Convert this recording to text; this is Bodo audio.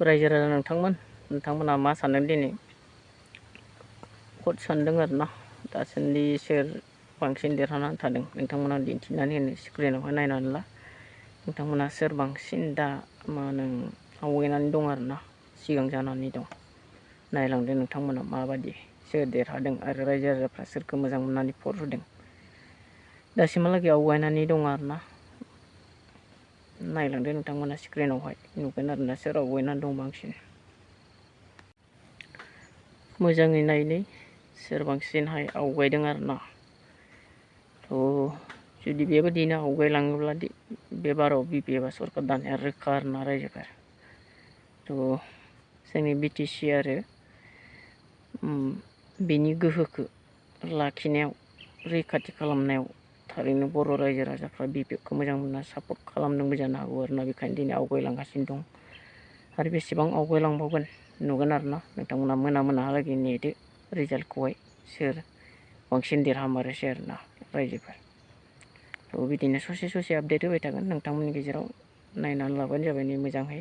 रायजो राजा नोंथांमोना मा सानदों दिनै भट सानदों आरोना दासान्दि सोर बांसिन देरहानानै थादों नोंथांमोना दिन्थिनानै होनो स्क्रिनावहाय नायनानै ला नोंथांमोना सोर बांसिन दा मा होनो आवगायनानै दं आरोना सिगां जानानै दं नायलांदो नोंथांमोना माबादि सोर देरहादों आरो रायजो राजाफ्रा सोरखौ मोजां मोननानै भट होदों दासिमहालागै आवगायनानै दं आरोना नायलांदो नोंथांमोना स्क्रिनावहाय नुगोन आरोना सोर आवगायनानै दं बांसिन मोजाङै नायदो सोर बांसिनहाय आवगायदों आरोना जुदि बेबायदिनो आवगायलाङोब्ला बे बाराव बिपिएफआ सरकार दानाया रोखा आरोना रायजोफोर जोंनि बिटिसि आरो बेनि गोहोखौ लाखिनायाव रैखाथि खालामनायाव थारैनो बर' रायजो राजाफ्रा बिपिएफखौ मोजां मोनना सापर्ट खालामदोंबो जानो हागौ आरोना बेखायनो दिनै आवगायलांगासिनो दं आरो बेसेबां आवगायलांबावगोन नुगोन आरोना नोंथांमोना मोनाहालागै नेदो रिजाल्टखौहाय सोर बांसिन देरहामारोसै आरोना रायजोफोर बिदिनो ससे आपडेट होबाय थागोन नोंथांमोननि गेजेराव नायनानै लाबानो जाबाय नै मोजांहै